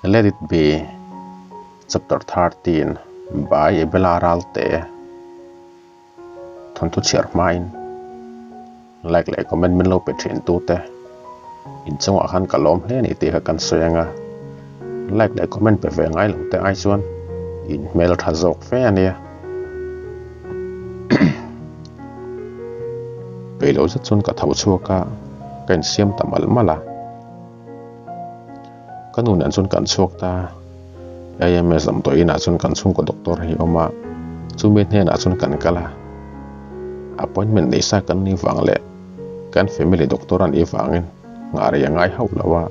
Let it be Chapter 13 by Abela Ralte Thawnthu chhiar hmain like leh comment min lo pe thin tute inchungah khan ka lawm hle a ni tih kha kan sawi ang a, like leh comment pe ve ngai lo te ai chuan in hmel tha zawk fe a nia. Peih lo zet chuan ka tho chhuak a, ka insiam ta malh malh a. Ka nu nen chuan kan chhuak ta a, AMS damdawi inah chuan kan chhungkaw doctor hi a awm a, chumi hnenah chuan kan kal a. Appointment nei sa kan nih vang leh kan family doctor a nih vangin nghah rei a ngai hauh lo a.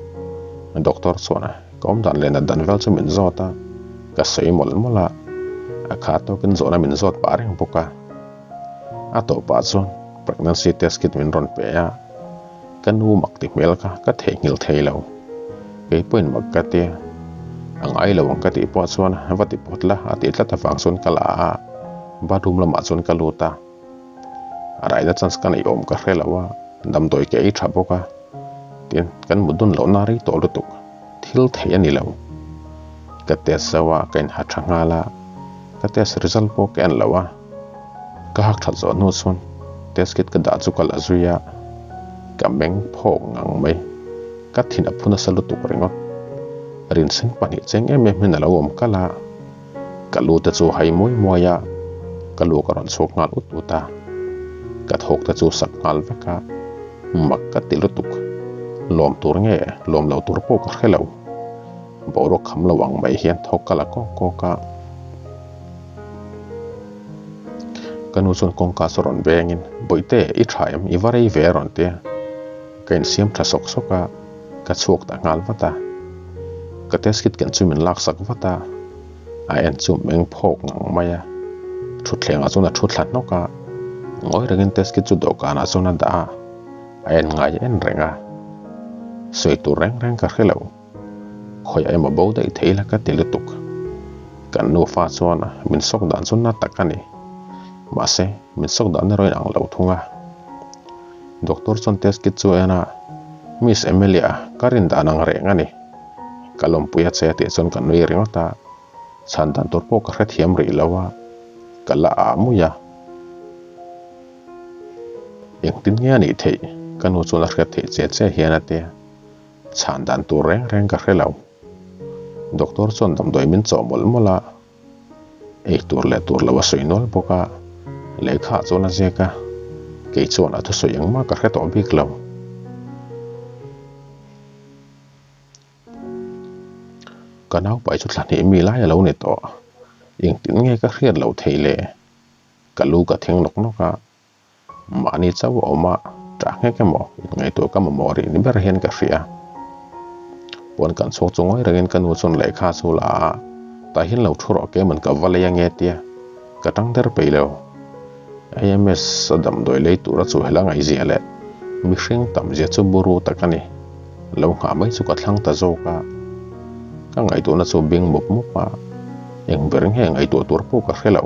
Doctor chuan ka awm dan leh nat dan vel chu min zawt a, ka sawi mawlh mawlh a, a kha tawkin zawhna min zawt pah reng bawk a. A tawpah chuan pregnancy test kit min rawn pe a. Ka nu mak ti hmel kha ka theihnghilh thei lo. Kei pawhin mak ka ti. A ngai lo ang ka tih pawh chuan va ti pawt la a tih tlat avang chuan ka la a, bathroom lamah chuan ka lut a. A raina chance ka neih awm ka hre lo a, damdawi ka ei tha bawk a. Tin, kan mut dun lohna rei tawh lutuk. Thil theih a ni lo. Ka test zo a, ka inha tha nghal a. Ka test result pawh ka en lo a. Ka hak that zawh hnu chuan test kit ka dah chu ka la zui a, ka meng phawk ngang mai. Ka thin a phu nasa lutuk ringawt. Rinseng pahnih cheng em em hian a lo awm kalh a, ka lu te chu hai muai muai a, ka lu ka rawn chhuak nghal ut ut a. Ka thawk te chu sak nghal vek a, mak ka ti lutuk. Lawm tur nge lawm lo tur pawh ka hre lo. Boruak kham lo ang mai hian thawk ka la kawk kawk a. Ka nu chuan kawngka chu rawn vengin, Bawihte, i tha em? I va rei ve a rawn ti a. Ka insiam tha sawk sawk a, ka chhuak ta nghal vat a. Ka test kit ken chu min laksak vat a, a en chu meng phawk ngang mai a. Thutthlengah chuan a thu thla hnawk a, ngawi rengin test kit chu dawhkanah chuan a dah a, a en ngai en reng a. Sawi tur reng reng ka hre lo. Khawiah emaw bo daih thei ila ka ti lutuk. Kan nufa chuan min sawk dan chu na tak a ni. Mahse, min sawk dan erawh in ang lo thung a. Doctor chuan test kit chu a en a, Miss Emilia, ka rin dan ang reng a ni. Ka lawmpui a che tih chuan ka nui ringawt a. Chhan dan tur pawh ka hrethiam rih lo a, ka la ah mui a. Engtin nge a nih theih? Ka nu chuan a hriat theih che che hian a ti a. Chhan dan tur reng reng ka hre lo. Doctor chuan damdawi min chawh mawlh mawlh a, ei tur leh tur lo a sawi nual bawk a, lehkha ah chuan a ziak a, kei chuan a thusawi engmah ka hre tawh bik lo. Ka naupai chu thla hnih mi lai a lo ni tawh, engtin nge ka hriat loh theih le? Ka lu ka thing nawk nawk a. Mahni chauh a awm a, ṭah nghek emaw inngaihtuah ka mamawh rih ni ber hian ka hria. Puan kan chhuak chu ngawi rengin ka nu chuan lehkha chu la a, tah hian lo thu rawh keimah ka va lei ange tia ka ṭang der peih lo. AMS a damdawi lei tura chu hela ngaihzia leh mihring tamzia chu buru tak a ni. Lo nghah mai chu ka thlang ta zawk a, ka ngaihtuahna chu bing mup mup a, eng ber nge ngaihtuah tur pawh ka hre lo.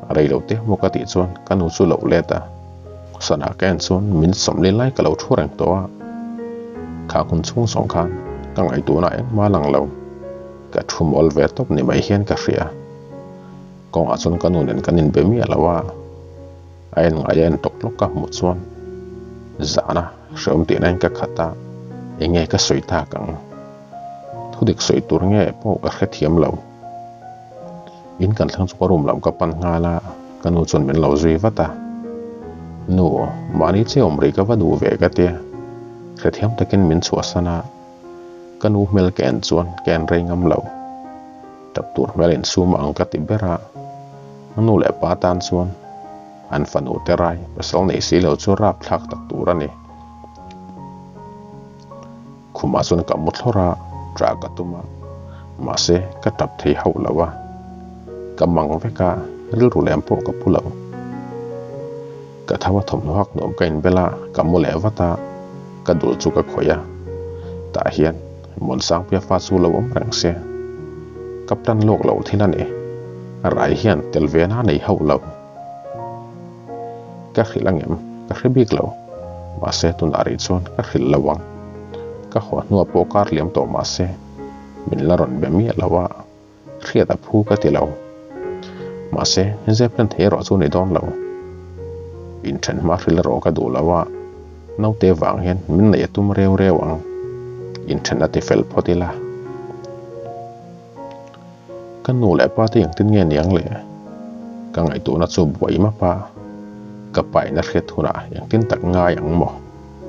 A rei lo teh maw ka tih chuan ka nu chu loh let a, sana ka en chuan min sawmli lai ka lo thu reng tawh a, kha hun chhung zawng khan ka ngaihtuahna engmah a lang lo, ka thu mawl ve tawp ni mai hian ka hria. Kawngah chuan ka nu nen kan inbe miah lo a, a en ngai a en tawk lawk ka hmuh chuan zahna hrehawm tihna in ka khat a, enge ka sawi tak ang? Thudik sawi tur nge pawh ka hrethiam lo. In kan thleng chu ka room lam ka pan nghal a, ka nu chuan min lo zui vat a. Nu, mahni che awm rih ka va duh ve ka tia, hrethiam takin min chhuahsan a, ka nu hmel ka en chuan ka en rei ngam lo. Tap tur hmel insum ang ka ti ber a, nu leh pa tan chuan an fanu te rai pasal nei si lo chu rapthlak tak tur a ni. Khumah chuan ka mu thlawr a, ṭah ka tum a, mahse ka ṭap thei hauh lo a, ka mang vek a, rilru lem pawh ka pu lo. Ka tho a thawmhnaw hak nuam ka inbel a, ka mu leh vat a, ka dul chu ka khawih a, tah hian Muansangpuia fa chu lo awm reng se, ka plan lawk loh thil a ni, rai hian tel ve na nei hauh lo. Ka hrilh angem? Ka hre bik lo. Mahse tunah rih chuan ka hrilh lo ang. Ka haw hnuah pawh kar liam tawh mahse. Min la rawn be miah lo a, hriat a phu ka ti lo. Mahse, zep hlen thei erawh chu ni dawn lo. Inthen hma hril erawh ka duh lo a, naute vang hian min neih a tum reu reu ang. Inthen a ti fel phawt ila. Ka nu leh pa te engtin nge niang le? Ka ngaihtuahna chu buai map a, ka paina hriat hunah engtin tak ngai ang maw?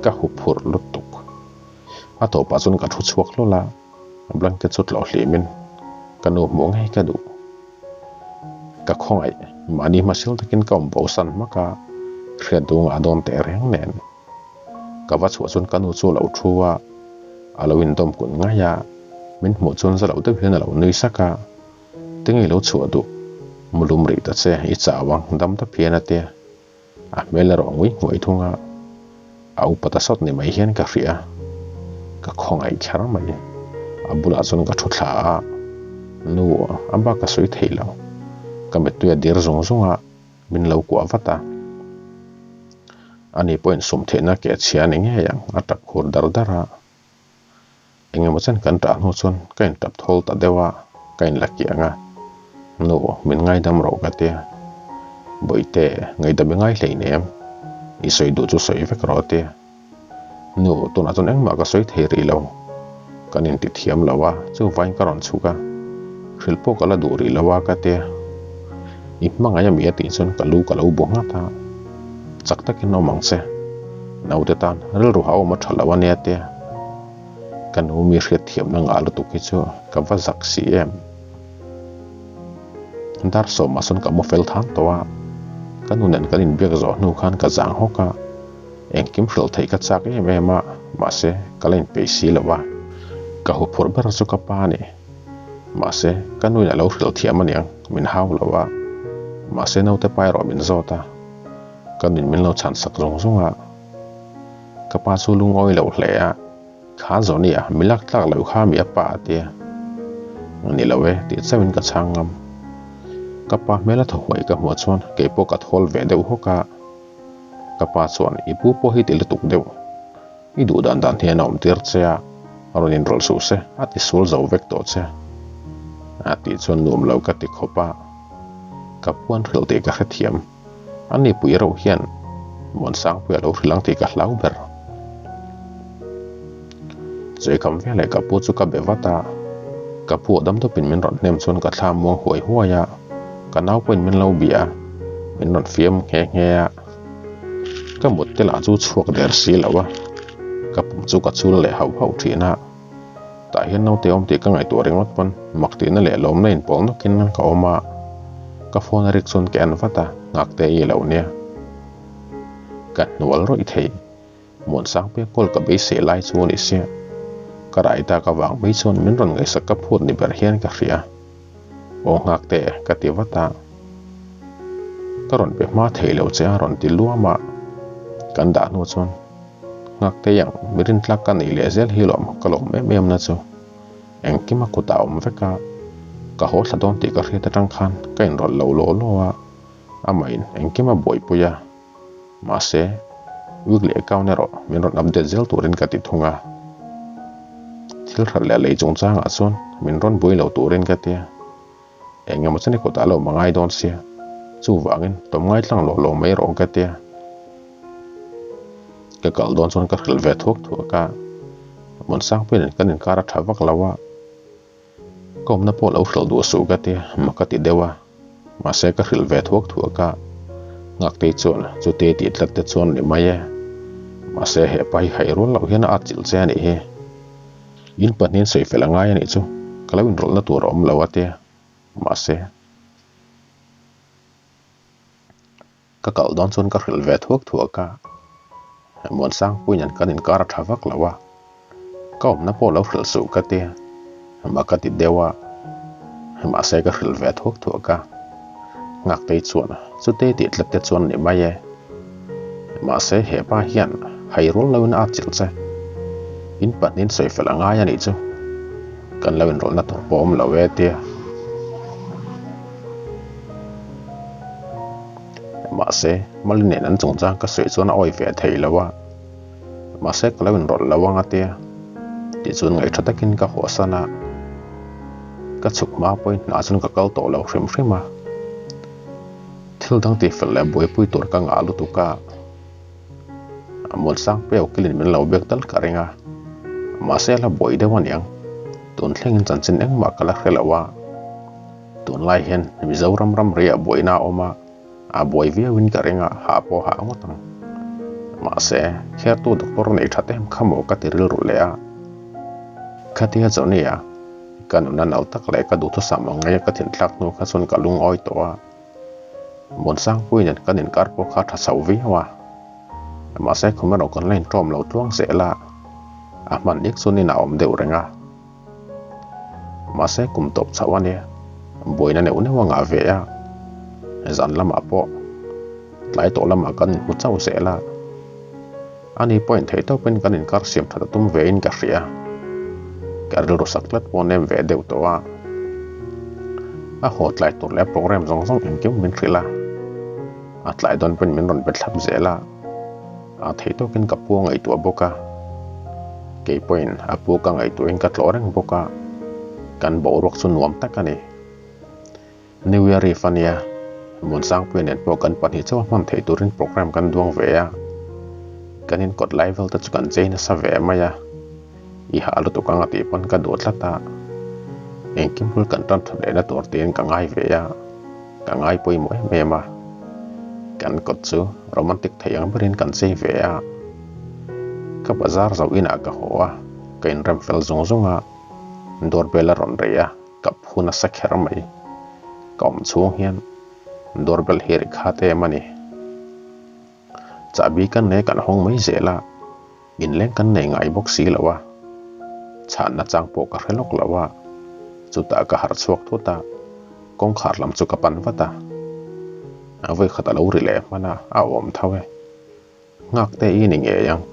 Ka huphurh lutuk. A tawpah chuan ka thu chhuak hlawl a, blanket chu tlawh hlimin ka nu hmuh ngei ka duh. Ka khawngaih, mahni hmasil takin ka awm bosan hmak a, hriat dung a dawn teh reng nen. Ka va chhuah chuan ka nu chu a lo thu a, a lo indawm kun ngai a, min hmuh chuan za lo deuh hian a lo nui sak a, Tinge i lo chhuah duh? Mulum rih ta che, i chau ang, dam ta phian a tia. A hmel erawh ngui nghuai thung a, a upa ta sawt ni mai hian ka hria. Ka khawngaih kher mai. A bulah chuan ka thu thla a, Nu, a bak ka sawi thei lo. Ka mittui a dir zung zung a, min lo kuah vat a. Ani pawhin sum theihna keh chhia a ni ngei ang, a tap khur dar dar a. Engemaw chen kan tah hnu chuan ka intap thawl ta deuh a, ka inla kiang a, Nu, min ngaidam rawh ka tia. Bawihte, ngaidam i ngai hleinem, i sawi duh chu sawi vek rawh a tia. Nu, tunah chuan engmah ka sawi thei rih lo, kan inti thiam lo a, chuvain ka rawn chhuk a, hrilh pawh ka la duh rih lo a ka tia. I hmangaih a mi a tih chuan ka lu ka lo bu nghat a, chak takin awm ang che, naute tan rilru ha awm a tha lo a nia tia. Ka nu mi hriat thiamna ngah lutuk hi chu ka va zak si em. Dar sawmah sawn ka mu fel than tawh a, ka nu nen kan inbiak zawh hnu khan ka zang hawk a, engkim hrilh theih ka chak em em a, mahse ka la inpeih si lo a. Ka huphurh ber chu ka pa a ni. Mahse ka nuin a lo hrilh thiam aniang, min hau lo a, mahse naute pa erawh min zawt a, ka nuin min lo chhan sak zung zung a. Ka pa chu lungawi lo hle a, Kha Johnny-a mi lak tlak loh kha mi a pa a tia. Ni lo e, tih chauhin ka chhang ngam. Ka pa hmel a thaw huai ka hmuh chuan kei pawh ka thawl ve deuh hawk a. Ka pa chuan i pu pawh hi ti lutuk deuh. I duh dan dan hian a awm tir che a, rawn inrawlh suh se, a ti sual zo vek tawh che. A tih chuan nuam lo ka ti khawp a. Ka puan hrilh tih ka hrethiam. A nipui reuh hian Muansangpuia lo hrilh ang tih ka hlau ber. Chuikam veleh ka pu chu ka be vat a, ka pu a dam dawpin min rawn hnem chuan ka thla muang huai huai a, ka nau pawhin min lo bia a, min rawn fiam nghe nghe a. Ka mut te lah chu chhuak der si lo a, ka pum chu ka chul leh hauh hauh thin a. Tah hian naute awm tih ka ngaihtuah ringawt pawn mak tihna leh lawmna inpawl nawkin ka awm a, ka phone a rik chuan ka en vat a, nghakte i lo nia. Ka hnual rawih thei, Muansangpuia call ka beisei lai chu a ni sia, ka rai tak avang mai chuan min rawn ngaihsak ka phut ni ber hian ka hria. Aw nghakte ka ti vat a, ka rawn pe hma thei lo che a rawn ti luam a, kan dah hnu chuan Nghaktei ang mi rintlak ka neih leh zel hi lawm ka lawm em em na chu engkim a kutah a awm vek a, ka haw thla dawn tih ka hriat atang khan ka inrawlh lo law law a, amahin engkim a buaipui a, mahse weekly account erawh min rawn update zel turin ka ti thung a, thil hralh leh lei chungchangah chuan min rawn buai lo turin ka ti a. Eng emaw chuan i kutah a lo ma ngai dawn sia, chuvangin tawm ngai tlang lawh lawh mai rawh ka tia. Ka kal dawn chuan ka hrilh ve thuak thuak a, Muansangpuia nen kan inkar a tha vak lo a, ka awmna pawh lo hrilh duh suh ka tia, mak ka ti deuh a, mahse ka hrilh ve thuak thuak a, Ngaktei chuan chute tih tlat te chuan ni mai e, mahse hepa hi haih rual loh hian a atchilh che a nih hi. In pahnihin sawi fel a ngai a nih chu, ka lo inrawlhna tur a awm lo a tia, mahse ka kal dawn chuan ka hrilh ve thuak thuak a, Muansangpuiin an kan inkar a tha vak lo a, ka awmna pawh lo hrilh suh ka tia, mah ka ti deuh a, mahse ka hrilh ve thuak thuak a, Ngaktei chuan chute tih tlat te chuan ni mai e. Mahse hepa hian hai rual loin a atchilh che. In pahnihin sawi fel a ngai a nih chu. Kan lo inrawlhna tur pawh awm lo e tia. Mahse Mali nen an chungchang ka sawi chuan a awi ve thei lo a. Mahse ka lo inrawlh lo ang a tia. Tichuan ngaihṭha takin ka hawhsan a. Ka chhuk hma pawhin hna chuan ka kal tawh lo hrim hrim a. Thil dang tihfel leh buaipui tur ka ngah lutuk a. Muansang peu kilin min lo biak tal ka ring a. Mahse a la buai deuh aniang. Tun thlengin chanchin engmah ka la hre lo a. Tunlai hian Mizoram ramri ah buaina a awm a, a buai viauin ka ring a, hah pawh hah ngawt ang. Mahse, khertu doctor nei that em kha maw ka ti rilru leh a. Khatia Johnny-a, ka nuna nal tak leh ka duhthusam ang ngeia ka thinthlak hnu kha chuan ka lungawi tawh a. Muansangpui nen kan inkar pawh kha a tha chho viau a. Mahse, khum erawh kan la inṭawm lo tluang zel a, a hman dik chuan inah a awm deuh reng a. Mahse kum tawp chhoh a nia, buaina neuh neuh a ngah ve a, zan lamah pawh tlai tawh lamah kan inhmu chauh zel a, ani pawhin theih tawpin kan inkar siam that a tum vein ka hria, ka rilru sak tlat pawh nem ve deuh tawh a, a haw tlai tur leh program zawng zawng engkim min hrilh a, a tlai dawn pawhin min rawn be thlap zel a. A theih tawkin ka pu a ngaihtuah bawk a, kei pawhin a pu ka ngaihtuahin ka tlawh reng bawk a, kan boruak chu nuam tak a ni. New Year Eve a nia, Muansangpuia nen pawh kan pahnih chauh a hman theih turin program kan duang ve a, kan inkawt lai vel te chu kan chei nasa ve mai a, i hah lutuk ang a tih pawn ka duh tlat a, engkim bul kan tan that lehna tur tiin ka ngai ve a. Ka ngai pawimawh em em a, kan kawt chu romantic thei ang berin kan chei ve a. Ka bazar zo inah ka haw a, ka inrem fel zung zung a, doorbell a rawn rei a, ka phu nasa kher mai. Ka awm chhung hian doorbell hi ri khat em a ni. Chahbi kan nei kan hawng mai zel a, inleng kan nei ngai bawk si lo a, chhanna chang pawh ka hre lawk lo a, chutah ka harh chhuak thut a, kawngkhar lam chu ka pan vat a, a vawikhat a lo ri leh hman a, a awm tho e. Nghak te i ni ngei ang,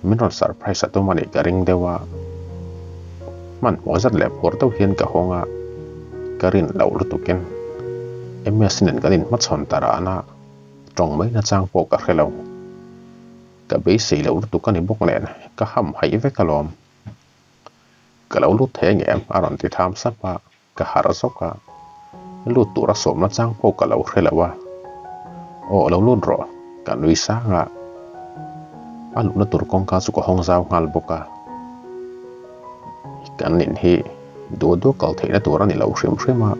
min rawn surprise a tum a nih ka ring deuh a, hmanhmawh zat leh phur deuh hian ka hawng a, ka rin loh lutukin MS nen kan inhmachhawn ta ran a. Tawng mai nachang pawh ka hre lo. Ka beisei loh lutuk a ni bawk nen ka ham haih vek alawm. Ka lo lut thei angem a rawn ti tham sap a, ka harh zawk a. Lut tura sawm nachang pawh ka lo hre lo a. Aw lo lut rawh, ka nui sang a. A luhna tur kawngka chu ka hawng zau nghal bawk a. Kan in hi duh duh kal theihna tur a ni lo hrim hrim a,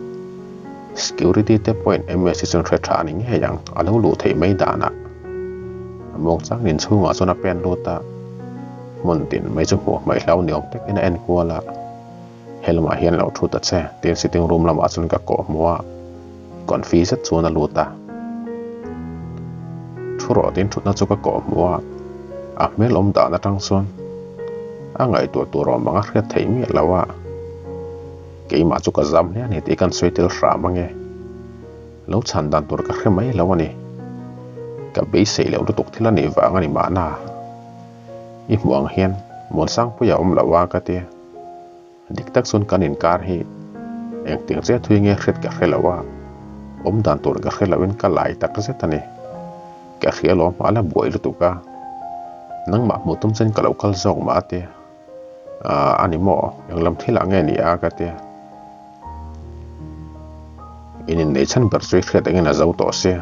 security te pawhin MSC chuan hre tha a ni ngei ang, a lo luh theih mai danah muangchang in chhungah chuan a pen lut a, hmun tin mai chu hmuh hmaih hlau ni awm takin a en kual a, helamah hian lo thu ta che tiin sitting room lamah chuan ka kawh hmu a, confi zet chuan a lut a, thu rawh tiin thutna chu ka kawh hmu a, a hmel awm dan atang chuan. A ngaihtuah tur awm ang a hriat theih miah lo a, keimah chu ka zam hle a ni tih kan sawi tel hram ange. Lo chhan dan tur ka hre mai lo a ni. Ka beisei loh lutuk thil a nih vang a ni mahna. I hmuh ang hian Muansangpuia awm lo a ka ti. Dik tak chuan kan inkar hi engtiang chiah thui nge hriat ka hre lo a, awm dan tur ka hre loin ka lai tak zet a ni. Ka hria lawm a la buai lutuk a, nangmah hmuh tum chuan ka lo kal zawk mah a tia. Aaa a ni maw, eng lam thil ah nge ni a ka tia. In innei chhan ber chu i hriat engin a zo tawh sia.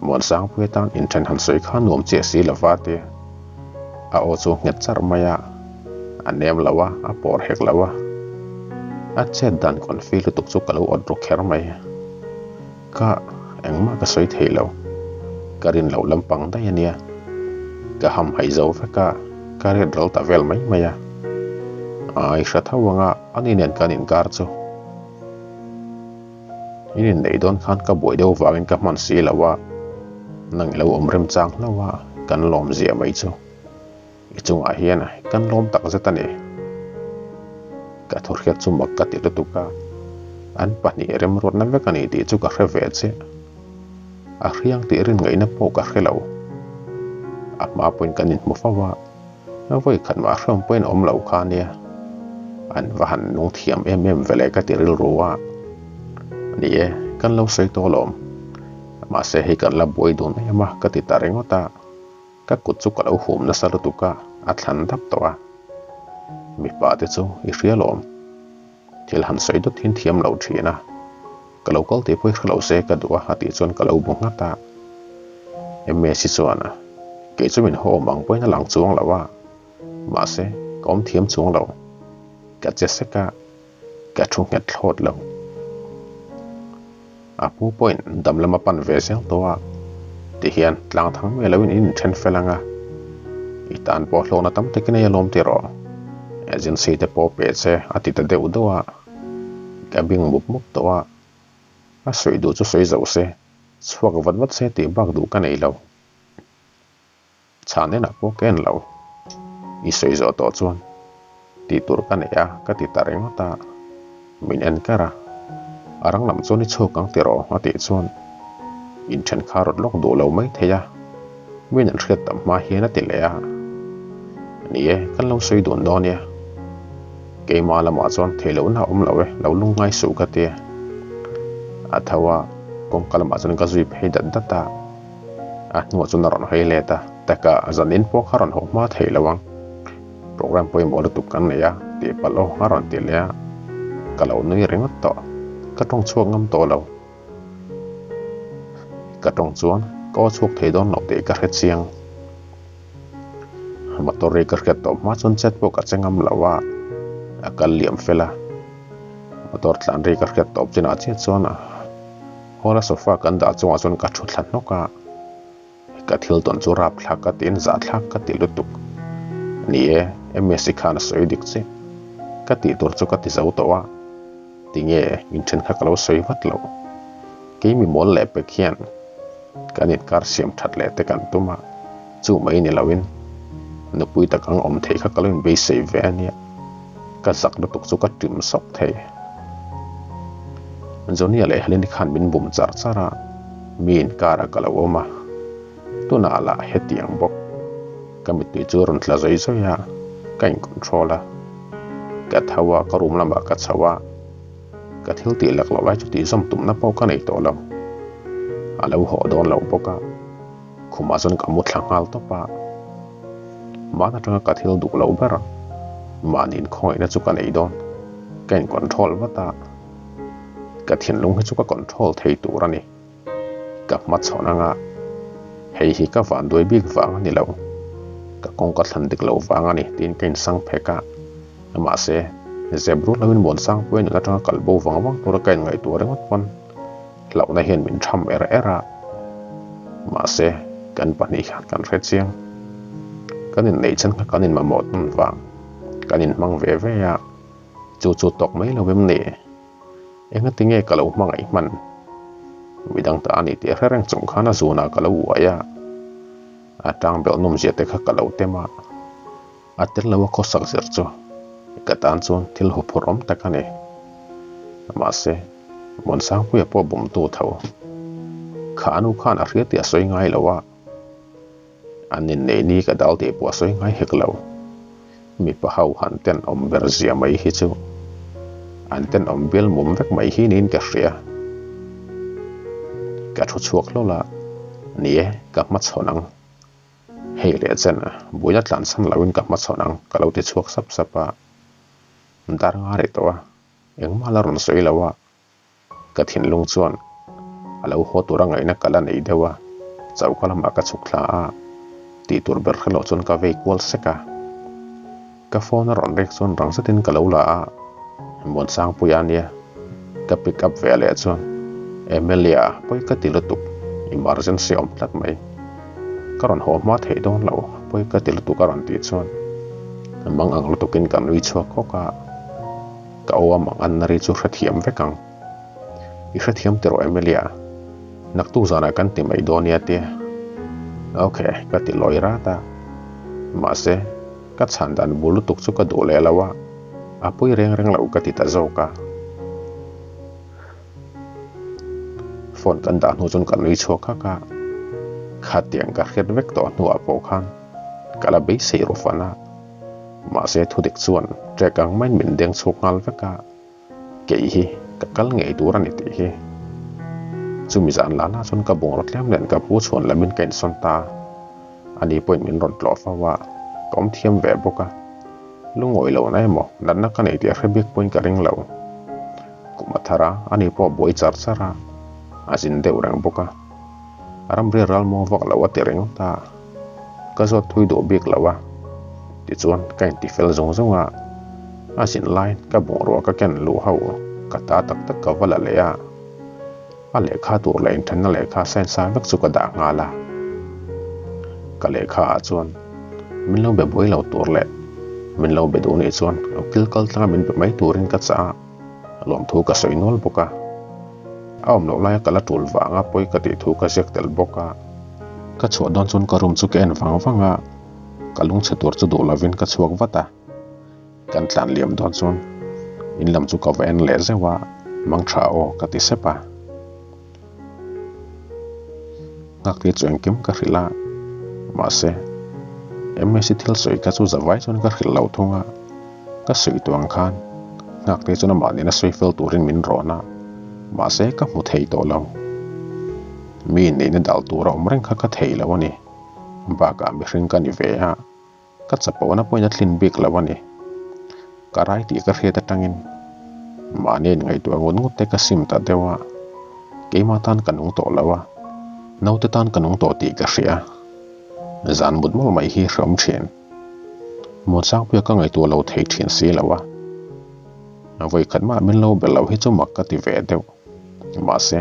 Muansangpui atan inthen han sawi kha nuam chiah si lova tia. A aw chu nghet charh mai a, a nem lo a, a pawr hek lo a. A chet dan confi lutuk chu ka lo awt ru kher mai. Ka engmah ka sawi thei lo, ka rin loh lampang daih a nia. Ka ham haih zo vek a, ka riat ral ta vel mai mai a. Ai hre tho anga ani nen kan inkar chu. In inneih dawn khan ka buai deuh vangin ka hman si lo a, nang i lo awm remchang hlauh a, kan lawm zia mai chu. I chungah hian kan lawm tak zet a ni. Ka thurhriat chu mak ka ti lutuk a, an pahnih remruatna vek a ni tih chu ka hre ve chiah. A hriang tih rin ngaihna pawh ka hre lo. A hma pawhin kan inhmu fo a, vawi khat mah hreawm pawhin a awm lo kha nia. An va han nung thiam em em ve le ka ti rilru a. Ni e, kan lo sawi tawh alawm. Mahse hei kan la buai dun em a ka ti ta ringawt a. Ka kut chu ka lo hum nasa lutuk a, a thlan dap tawh a. Mipa te chu i hria lawm. Thil han sawi dawt hian thiam lo thin a, ka lo kal tih pawh i hre lo se ka duh a a tih chuan ka lo bu nghat a. Msi chuan kei chu min haw awm ang pawhin a lang chuang lo a, mahse ka awm thiam chuang lo. Ka che sek a, ka thu nghet thlawt lo. A pu pawhin dam lama pan ve zel tawh a, tihian tlang thang mai loin in inthen fel ang a, i tan pawh hlawhna tam takin ei alawm ti rawh, agency te pawh pe che a ti ta deuh deuh a, ka bing mup mup tawh a, a sawi duh chu sawi zo se, chhuak vat vat se tih bak duh ka nei lo. Chhan enah pawh ka en lo. I sawi zawh tawh chuan tih tur ka nei a ka ti ta ringawt a, min en kar a, a rang lam chuan i chhuak ang tiraw a tih chuan inthen kha rawt lawk duh lo mai thei a, min an hriat tam hma hian a ti leh a, ni e kan lo sawi dun dawn nia, keimah lamah chuan thei lohna a awm lo e, lo lungngai suh ka ti a, a tho a, kawngka lamah chuan ka zui phei dat dat a. A hnuah chuan a rawn hawi let a, taka zan in pawh kha rawn haw hma thei lo ang. Program pawimawh lutuk kan nei a, tih palh aw a rawn ti leh a. Ka lo nui ringawt tawh, ka tawng chhuak ngam tawh lo. Ka tawng chuan ka aw chhuak thei dawn lo tih ka hre chiang. Motor ri ka hriat tawh hma chuan chet pawh ka che ngam lo a, a kal liam fel a. Motor tlan ri ka hriat tawp chinah chiah chuan a. Hall a sofa kan dah chungah chuan ka thu thla hnawk a, ka thil tawn chu rap thlak ka tiin zah thlak ka ti lutuk. Ni e, Msi khan a sawi dik che. Ka tih tur chu ka ti zo tawh a, tinge inthen kha ka lo sawi vat lo. Kei mi mawl leh pek hian kan inkar siam that leh te kan tum a, chu mai ni loin nupui tak ang awm thei kha ka lo inbeisei ve a nia. Ka zak lutuk chu ka ṭim sawk thei. Johnny-a leh Helen-i khan min bum char char a, mi inkarah ka lo awm a, tunah lah hetiang bawk. Ka mittui chu a rawn tla zawi zawi a, ka in-control a. Ka tho a, ka room lamah ka chho a, ka thil tih lak loh lai chu tihzawm tumna pawh ka nei tawh lo. A lo haw dawn lo bawk a. Khumah chuan ka mu thla nghal tawp a, mahna atanga ka thil duh loh ber mahni inkhawngaihna chu ka nei dawn, ka in control vat a, ka thinlung hi chu ka control thei tur a ni, ka hmachhawn anga hei hi ka vanduai bik vang a ni lo, ka kawng ka thlan dik loh vang a ni tiin ka insang phek a, mahse zep rual loin Muansangpuia nun atanga kal bo vang vang tura ka inngaihtuah ringawt pawn. Hlauhna hian min tham er er a, mahse kan pahnih khan kan hre chiang. Kan inneih chan kha kan inmamawh tawn vang, kan inhmang ve ve a, chu chu tawk mai lo em ni? Engati nge ka lo hmangaih hman? Midang ta a ni tih hre reng chung khan a zunah ka lo uai a, a tang belh nawmzia te kha ka lo tem a, a tel lo a khawsak zir chu ka tan chuan thil huphurh awm tak a ni. Mahse. Muansangpuia pawh bumtu tho. Kha anu khan a hria tih a sawi ngai lo a, an inneih ni ka dal tih pawh a sawi ngai hek lo. Mipa ho han tenawm ber zia mai hi chu an tenawm bial mum vek mai hi niin ka hria. Ka thu chhuak hlawl a, ni e, ka hmachhawn ang. Hei leh chen, buaina tlansan loin ka hmachhawn ang ka lo ti chhuak sap sap a, dar nga rih tawh a. Engmah la rawn sawi lo a, ka thinlung chuan a lo haw tura ngaihna ka la nei deuh a, choka lamah ka chhuk thla a, tih tur ber hre loh chuan ka vei kual sek a. Ka phone a rawn rek chuan rang zetin ka lo la a, Muansangpuia ania ka pick up ve leh chuan Emilia pawi ka ti lutuk, emergency awm tlat mai. Ka rawn haw hma theih dawn lo, pawi ka ti lutuk a rawn tih chuan mang ang lutukin ka nui chhuak hawk a. Ka aw a mang anna ri chu hrethiam vek ang. I hrethiam tiraw Emilia? Naktuk zanah kan ti mai dawn nia tia. Ok, ka ti lawi rat a. Mahse, ka chhan dan bul lutuk chu ka duh leh lo a, a pui reng reng lo ka ti ta zawk a. Phone kan dah hnu chuan ka nui chhuak hak a, khatiang ka hriat vek tawh hnuah pawh khan ka la beisei ru fan a. Mahse thudik chuan trek ang maiin min deng chhuak nghal vek a, kei hi ka kal ngei tur a ni tih hi. Chumi zan la la chuan ka bungraw tlem nen ka pu chhuan lamin ka insawn ta. Ani pawhin min rawn tlawh fo a, ka awm thiam ve bawk a. Lungawi lohna emaw natna ka nei tih a hre bik pawhin ka ring lo. Kum a thar a, ani pawh a buai char char a, a zin deuh reng bawk a. Ramri ralmuang vak lo a ti ringawt a, ka zawt thui duh bik lo a. Tichuan ka inti fel zung zung a, a zin laiin ka bungrua ka ken luh ho ka ta tak tak ka va la leh a. A lehkha tur leh inthenna lehkha sign sa vek chu ka dah nghal a. Ka lehkha ah chuan min lo be buai lo tur leh min lo be duh nih chuan ukil kal tlanga min be mai turin ka chah a, lawmthu ka sawi nual bawk a. A awm loh laia ka la tul vanga pawi ka tih thu ka ziak tel bawk a. Ka chhuah dawn chuan ka room chu ka en vang vang a, ka lungchhe tur chu duh lovin ka chhuak vat a. Kan tlan liam dawn chuan in lam chu ka va en leh zeuh a, mang tha aw ka ti sep a. Nghakte chu engkim ka hrilh a, mahse MSc thil sawi kha chu zavai chuan ka hrilh lo thung a, ka sawi tuang khan Nghakte chuan amah nena sawi fel turin min rawn a, mahse ka hmu thei tawh lo. Mi inneihna dal tura awm reng kha ka thei lo a ni, bakah mihring ka ni ve a. Ka chapona pawhin a tlin bik lo a ni. Ka rai tih ka hriat atangin mahni inngaihtuah ngut ngut te ka sim ta deuh a, keimah tan ka nung tawh lo a, naute tan ka nung tawh tih ka hria. Zan mut mawlh mai hi hreawm thin. Muansangpuia ka ngaihtuah lo thei thin si lo a, vawikhat mah min lo be lo hi chu mak ka ti ve deuh. Mahse,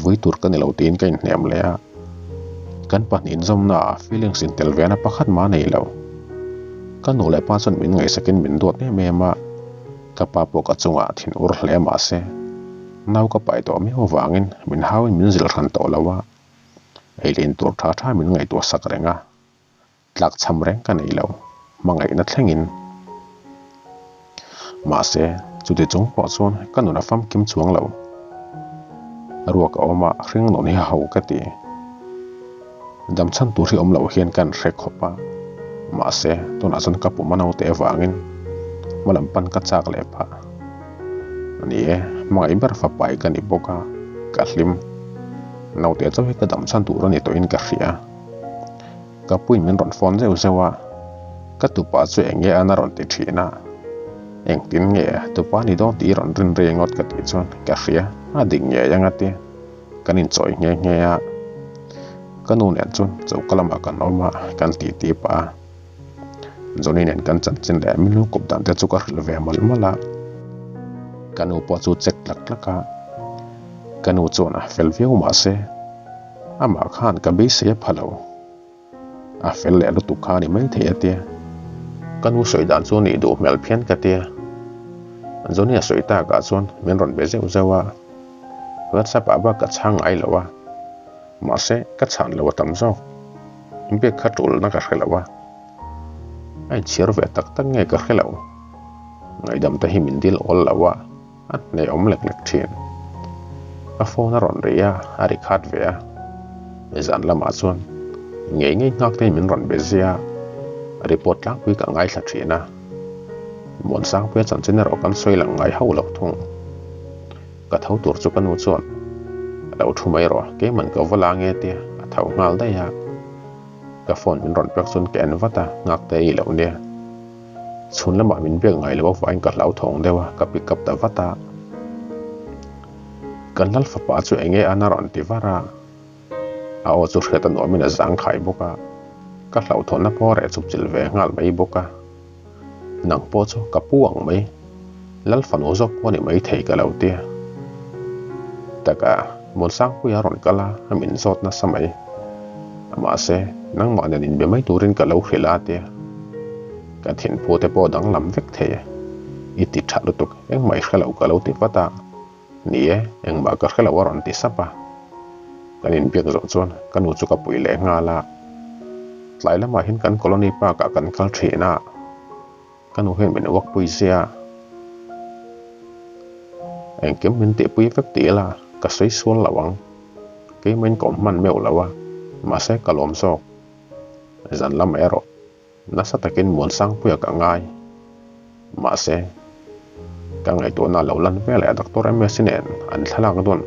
vui tur ka ni lo tiin ka inhnem leh a, kan pahnih inzawmnaah feelings intel vena pakhat mah a nei lo. Ka nu leh pa chuan min ngaihsakin min duat em em a, ka pa pawh ka chungah thin ur hle mahse, nau ka pai tawh miau avangin min hauin min zilh hran tawh lo a, ei leh in tur tha tha min ngaihtuah sak reng a. Tlakchham reng ka nei lo, hmangaihna thlengin. Mahse, chuti chung pawh chuan ka nun a famkim chuang lo. Ruak a awm a, hring nun hi a ho ka ti. Damchhan tur hi awm loh hian ka an hre khawp a, mahse, tunah chuan ka pum a naute avangin hma lam pan ka chak leh phah. Ni e, hmangaih ber fapai ka ni bawk a, ka hlim. Naute chauh hi ka damchhan tur a ni tawhin ka hria. Ka puin min rawn phone zeuh zeuh a, ka tupa chu eng nge an a rawn ti thin a, engtin nge tupa ni dawn tih i rawn rin rei ngawt ka tih chuan ka hria a dik ngei ang a ti, kan inchawi nghe nghe a, ka nu nen chuan choka lamah kan awm a, kan tih tih pah a, Johnny nen kan chanchin leh min lu kawp dan te chu ka hrilh ve mawlh mawlh a, ka nu pawh chu check tlak tlak a, ka nu chuan a fel viau mahse. Amah khan ka beisei a pha lo. A fel leh lutuk kha a ni mai thei a tia. Ka nu sawi dan chu nih duh hmel phian ka tia. Johnny a sawi takah chuan min rawn be zeuh zeuh a. WhatsApp ah bak ka chhang ngai lo a. Mahse ka chhan lo a tam zawk. Biak kha tulna ka hre lo a. A inchhir ve tak tak nge ka hre lo. Ngaihdam te hi min dil awl lo a. A hnehawm lek lek thin. Ka phone a rawn ri a, a ri khat ve a. Zan lamah chuan ngei ngei nghak te min rawn be zia a, report tlangpui ka ngaithla thin a. Muansangpuia chanchin erawh kan sawi lang ngai hauh lo thung. Ka tho tur chu ka nu chuan a lo thu mai rawh, keiman ka va la nge tia a tho nghal daih a. Ka phone min rawn pek chuan ka en vat a, nghak te ei loh nia. Chhun lamah min biak ngai loh avangin ka hlauthawng deuh a, ka pick up ta vat a. Kan lal fapa chu eng nge an a rawn ti var a, a aw chu hriat a nuamin a zang khai bawk a, ka hlauhthawnna pawh a reh chuk chilh ve nghal mai bawk a. Nang pawh chu ka pu ang mai, lal fanu zawk pawh a ni mai thei ka lo ti a. Taka Muansangpuia a rawn kal a, a min zawt nasa mai. Mahse, nangmah nen inbe mai turin ka lo hrilh a tia. Ka thinphu te pawh danglam vek thei e. I ti tha lutuk, engmah i hre lo ka lo ti vat a. Ni e, engmah ka hre lo a rawn ti sap a. Kan inbiak zawh chuan ka nu chu ka pui leh nghal a. Tlai lamah hian kan colony park ah kan kal thin a. Ka nu hian min uak pui zia a. Engkim min tihpui vek tih ila ka sawi sual lo ang. Keimahin ka awm hman meuh lo a, mahse ka lawm zawk. Zan lamah erawh nasa takin Muansangpuia ka ngai. Mahse, ka ngaihtuahna lo lan vel leh Doctor Ms nen an thlalak dawn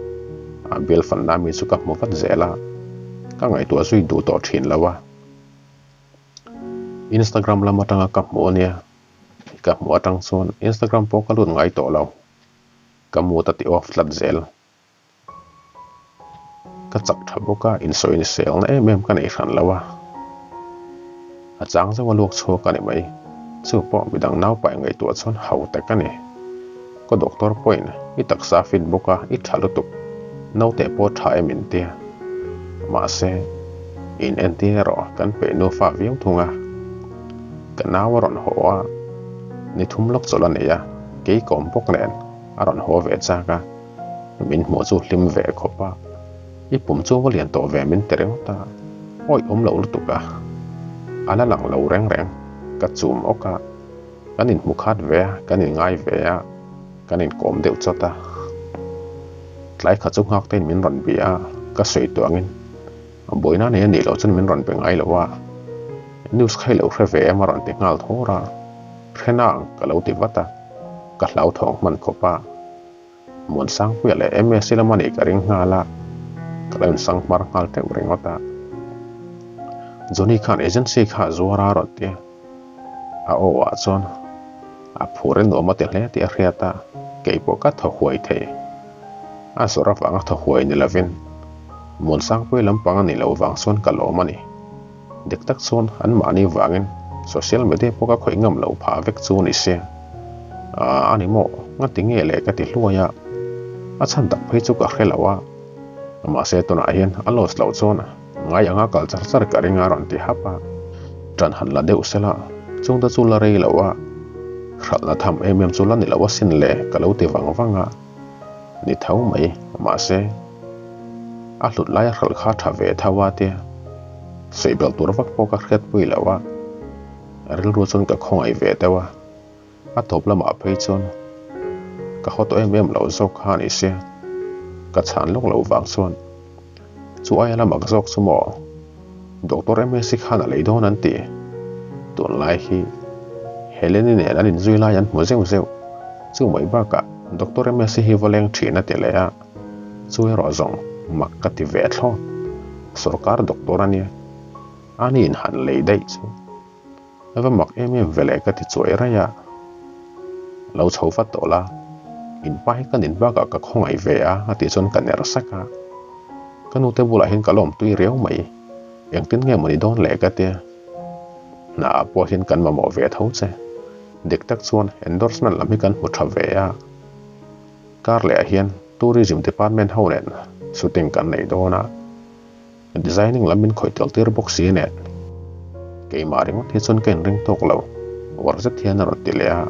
a bial fanna mi chu ka hmu vat zel a, ka ngaihtuah zui duh tawh thin lo a. Instagram lam atanga ka hmuh ania, ka hmuh atang chuan Instagram pawh ka lut ngai tawh lo. Ka mood a ti off tlat zel. Ka chak tha bawk a, insawiselna em em ka nei hran lo a. A chang zauh a luak chhuak a ni mai. Chu pawh midang naupai ngaihtuah chuan hau tak a ni. Ka doctor pawhin i taksa fit bawk a, i tha lutuk. Naute pawh tha em in tia. Mahse, in entir erawh kan peih nufa viau thung a. Ka nau a rawn haw a, ni thum lawk chawlh a nei a, kei ka awm bawk nen a rawn haw ve chak a. Min hmuh chu hlim ve khawp a, i pum chu va lian tawh ve min ti ringawt a, awih awm lo lutuk a, a la lang lo reng reng, ka chum awk a, kan inhmu khat ve a, kan inngai ve a, kan inkawm deuh chawt a. Tlai kha chu nghak tein min rawn bia a, ka sawi tawh angin a buaina nei a nih loh chuan min rawn be ngai lo a, news kha i lo hre ve em a rawn ti nghal thawr a, hre nang ka lo ti vat a, ka hlauthawng hman khawp a. Muansangpuia leh MSC lama nih ka ring nghal a, ka lo insang hmar nghal teuh ringawt a. Johnny khan agency kha a zuar a rawn ti a, a aw ah chuan a phur in nuam a ti hle tih a hriat a, keipawh ka thaw huai thei. A zawrh avanga thaw huai ni lovin Muansangpuia lampang a nih loh vang chuan ka lawm a ni. Dik tak chuan anmahni vangin social media pawh ka khawih ngam loh phah vek chu ni se. Aaa a ni maw? Ngati nge le ka ti hluai a, a chhan tak phei chu ka hre lo a. Mahse tunah hian a loss loh chuan ngai anga kal char char ka ring a rawn ti hap a. Ṭan han la deuh sela chungte chu la rei lo a, hralhna tham em em chu la ni lo asin le ka lo ti vang vang a. Ni tho mai, mahse a hlut laia hralh kha tha ve tho a tia sawi belh tur vak pawh ka hriatpui lo a, rilru chuan ka khawngaih ve deuh a, a tawp lamah phei chuan ka haw tawh em em lo zawk kha a ni sia, ka chhan lawk loh vang chuan chu aia la mak zawk chu maw Doctor Msi khan a lei dawn an ti, tunlai hi Heleni nen an inzui lai an hmu zeuh zeuh, chu mai bakah Doctor Msi hi va leng thin a ti leh a. Chu erawh zawng mak ka ti ve thlawt. Sorkar doctor a nia. A ni in han lei daih chu. Va mak em em ve leh ka ti chuai raih a. Lo chho vat tawh la. In pa hi ka nin bakah ka khawngaih ve a a tih chuan ka ner sak a. Ka nute bulah hian ka lawm tui riau mai. Engtin nge maw ni dawn leh ka tia. Hna ah pawh hian kan mamawh ve tho che. Dik tak chuan endorsement lam hi kan hmu tha ve a. Kar leh ah hian Tourism Department ho nen shooting kan nei dawn a, designing lam min khawih tel tir bawk si nen. Keimah ringawt hi chuan ka inring tawk lo, uar zet hian a rawn ti leh a.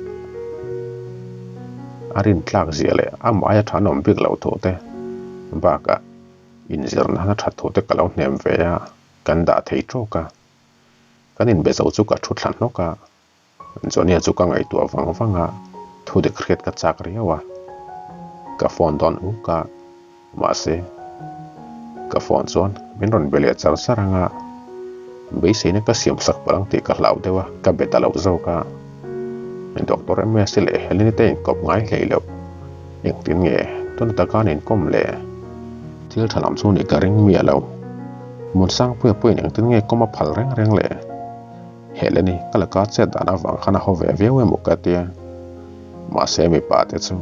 A rintlak zia leh amah aia tha an awm bik loh thu te bakah inzirna a that thu te ka lo hnem ve a, kan dah thei tawk a. Kan inbe zo chu ka thu thla hnawk a. Johnny-a chu ka ngaihtuah vang vang a, thu dik hriat ka chak riau a. Ka phone dawn uk a, mahse, ka phone chuan min rawn be leh char char ang a, beiseina ka siam sak palh ang tih ka hlau deuh a, ka be ta lo zawk a. Doctor Msi leh Heleni te inkawp ngai hlei loh, engtin nge tuna taka an inkawm le? Thil tha lam chu nih ka ring miah lo. Munsangpuia pawhin engtin nge kawm a phal reng reng le? Heleni, ka laka chet dan avang khan a haw ve viau emaw ka tia. Mahse mipa te chu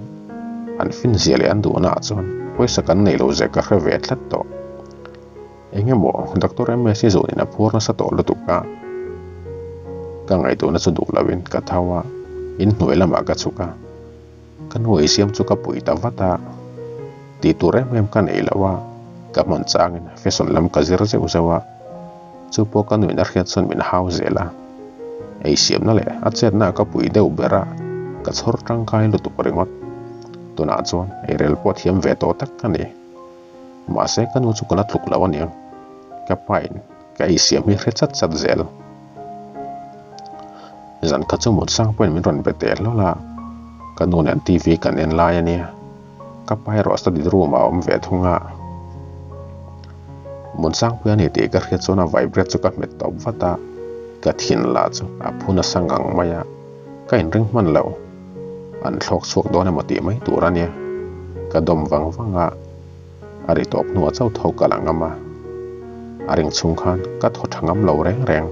an fin zia leh an duhna ah chuan pawisa kan neih loh zia ka hre ve tlat tawh. Eng emaw Doctor Msi zawnin a phur nasa tawh lutuk a. Ka ngaihtuahna chu duh loin ka tho a, inhnuai lamah ka chhuk a. Ka nu eisiam chu ka pui ta vat a, tih tur em em ka nei lo a, ka hman changin fashion lam ka zir zeuh zeuh a, chu pawh ka nuin a hriat chuan min hau zel a, eisiamna leh a chetna ka pui deuh ber a, ka chhawr tangkai lutuk ringawt. Tunah chuan eirel pawh thiam ve tawh tak ka ni. Mahse ka nu chu ka la tluk lo aniang, ka pain ka eisiam hi hre chat chat zel. Zan kha chu mut sang pawhin min rawn be teh hlawl a, ka nu nen TV kan en lai a nia, ka pa erawh study room ah a awm ve thung a. Mut sang pui a ni tih ka hriat chuan a vibrate chu ka hmet tawp vat a, ka thin lah chu a phu nasa ngang mai a, ka inring hman lo. An thlawk chhuak dawn emaw tih mai tur a nia, ka dawm vang vang a. A ri tawp hnuah chauh tho ka la ngam a, a ring chhung khan ka thaw tha ngam lo reng reng.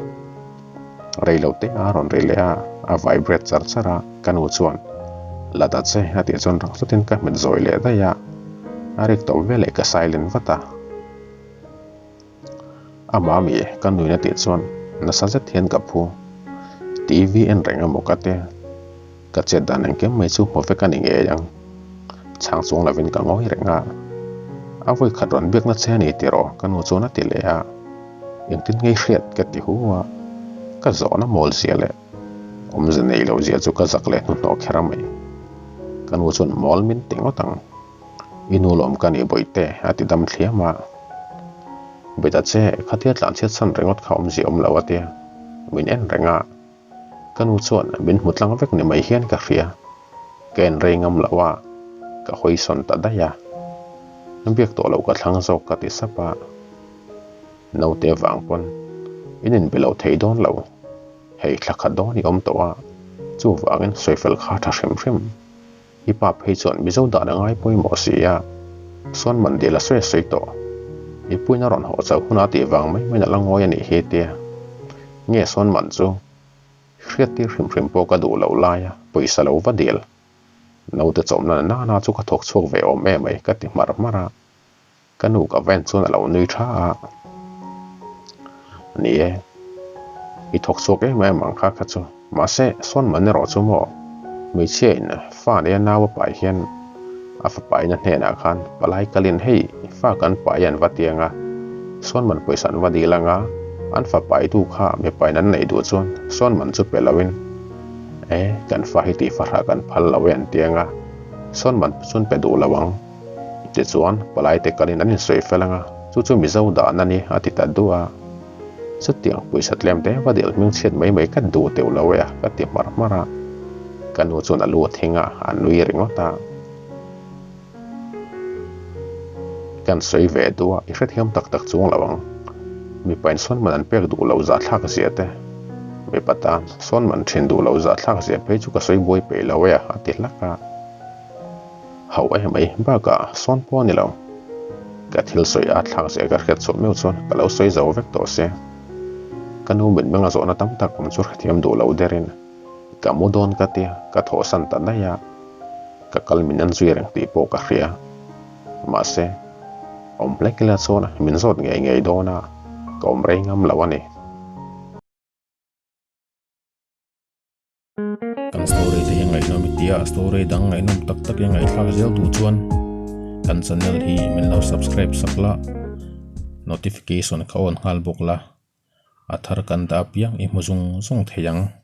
Rei lo te a rawn ri leh a, a vibrate char char a, ka nu chuan, La ta che a tih chuan rang zetin ka hmet zawi leh daih a, a rik tawp veleh ka silent vat a. A mami ka nuin a tih chuan nasa zet hian ka phu. TV en reng emaw ka ti. Ka chet dan engkim mai chu hmu vek a ni ngei ang. Chhang chung lovin ka ngawi reng a. A vawi khat rawn biakna che a ni tiraw ka nu chuan a ti leh a. Engtin ngei hriat ka ti hu a. Ka zawhna mawl zia leh awmze nei lo zia chu ka zak leh hnuhnawh kher a mai. Ka nu chuan mawl min ti ngawt ang. I nu lawm ka nih bawihte a ti dam thliam a. Beta che khatia tlanchhiat chhan ringawt kha awmzia awm lo a tia. Min en reng a. Ka nu chuan min hmu tlang vek ni mai hian ka hria. Ka en rei ngam lo a, ka hawi sawn ta daih a. Biak tawh loh ka thlang zawk ka ti sap a. Naute vang pawn in inbe lo thei dawn lo. Hei thla khat dawn i awm tawh a, chuvangin sawifel kha tha hrim hrim. I pa phei chuan Mizo dan a ngai pawimawh si a, sawn man dil a sawi a sawi tawh. I puina rawn haw chauh huna tih vang mai maiin a la ngawi a nih hi tia. Nge sawn man chu hriattir hrim hrim pawh ka duh loh laia pawisa lo va dil. Naute chawmna na na chu ka thawk chhuak ve awm em ai ka ti hmar hmar a. Ka nu ka ven chuan a lo nui tha a. Ni e, i thawk chhuak em em ang kha kha chu. Mahse, sawn man erawh chu maw? Hmeichhia in fa neia nau a pai hian a fapa in a hnenah khan palai kalin hei fa kan pai an va tiang a, sawn man pawisa an va dil anga an fapa i tu kha mipa in an neih duh chuan sawn man chu pe loin e kan fa hi tih fahrah kan phal lo e an tiang a, sawn man chuan pe duh lo ang. Tichuan, palaite kalin an insawi fel anga, chu chu Mizo dan a ni, a ti ta duh a. Chutiang pawisa tlem te va dil hming chhiat mai mai ka duh teuh lo e a, ka ti hmar hmar a. Ka nu chuan a lu a thing a, a nui ringawt a. Kan sawi ve duh a, i hrethiam tak tak chuang lo ang. Mipa in sawn man an pek duh loh zahthlak zia te, mipa tan sawn man thin duh loh zahthlak zia phei chu ka sawi buai peih lo e a, a ti hlak a. Hauh e mai, bakah sawn pawh a ni lo. Ka thil sawi a thlak zel ka hriat chhuah meuh chuan ka lo sawi zo vek tawh se. Ka nu mitmeng a zawhna tam tak awm chu hrethiam duh lo derin ka mu dawn ka tia, ka thawhsan ta daih a. Ka kal min en zui reng tih pawh ka hria. Mahse, awm hlek ila chuan min zawt ngei ngei dawn a, ka awm rei ngam lo a ni. Kan story te hi ngaihnawm i tia, story dang ngaihnawm tak tak i ngaihthlak zel duh chuan kan channel hi min lo subscribe sak la, notification kha on nghal bawk la, a thar kan dah apiang i hmu zung zung thei ang.